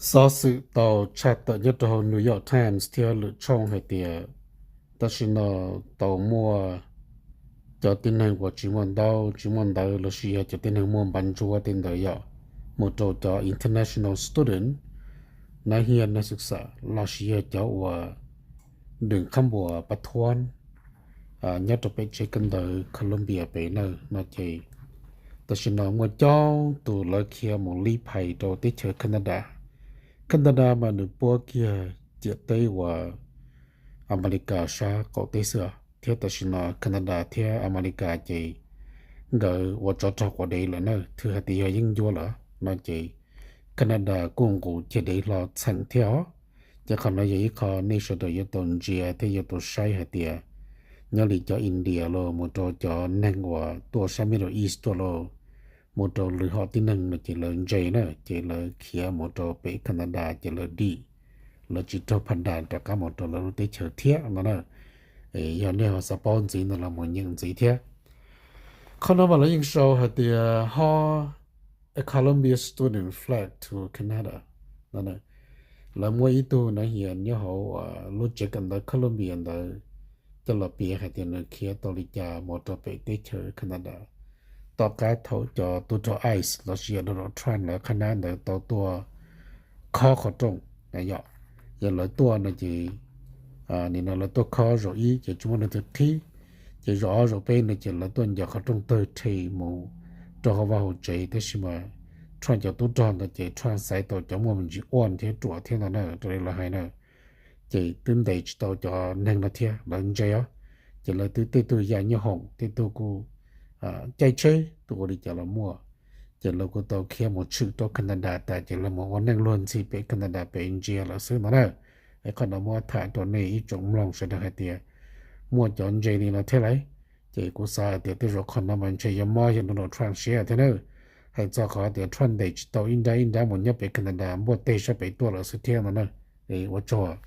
Xov xwm tau tshaj tawm nyob rau hauv New York Times thiab lwm tshooj hais tias tam sim no tau muaj cov tib neeg uas tsis muaj ntaub tsis muaj ntawv los sis yog cov tib neeg muaj npav ntsuab tej ntawd yom, mus rau cov international student, nab hias neeg xwm xam los sis yog cov uas nws qhab npuas pab thuab nyob rau pem tsev kawm ntawv Columbia pem na no ces tam sim no muaj coob tus lawv khiav mus li phais rau teb chaws Canada. Canada mas nws puab kiag ciam teb uas Amelikas sab qaum teb xwb, thiab tam sim no Canada thiab Amelikas ces nkawd ua tsov rog quav dev lawm na, thwj hais tias yog yeeb ncuab lawm no ces Canada kuj nqus ceg dev hlo txheem thiab os. Ces qhov no yog ib qho nej sawv daws yuav tau ntsia thiab yuav tau saib hais tias nyob li cov India los mus rau cov neeg uas tuaj sab Middle East tuaj los mus rau lwm hom tib neeg no ces lawv ntse na ces lawv khiav mus rau pem Canada ces lawv dim, lawv tsis raug phas das rov qab mus rau lawv lub teb chaws thiab no na. Yog nej ho xav paub ntxiv no los mus nyeem ntxiv thiab. Qhov no mas lawv yeej sau hais tias hot Columbia student fled to Canada. Lawv muab ib tug nav hias nyob hauv lub tsev kawm ntawv Columbia ntawd coj los piav hais tias nws khiav tau li cas mus rau pem teb chaws Canada tom qab thaum cov tub rog ICE los sis yog Donald Trump lawv qhab nab ntawd tau tuaj khob qhov rooj. Yog lawv tuaj no ces nim no lawv tuaj khob zaum ib ces tsis muaj leej twg qhib, ces zaum ob zaum peb no ces lawv tuaj ncaws qhov rooj tawg rhe mus rau hauv vaj hauv tsev, tab sis mas Trump cov tub rog ntawd ces Trump xaiv tau cov muaj me ntsis uaj thiab ruam thiab ntawd na raws li lawv hais na. Ces twb ntes tsis tau cov neeg no thiab, lawv ntse os. Ces lawv twb tej tug ya nyob hoom, tej tug kuj caij tsheb, tus ua li cas los muaj. Ces lawv kuj tau khiav mus tshwm rau Canada tas ces lawv mus ua neej luag ntxhi pem Canada pem ntsia lawm xwb no na. Es qhov no muab tham rau nej ib tsoom mloog sawv daws hais tias muaj cov ntse li no thiab lauj. Ces kuv xav hais tias tej zaum qhov no mas ntshe yuav mob yog Donald Trump siab thiab na. Hais txog qhov tias Trump ntes tsis tau ib nrab ib nrab mus nyob pem Canada npuaj teg sab pem tuaj lawm xwb thiab no na. Ua tsaug.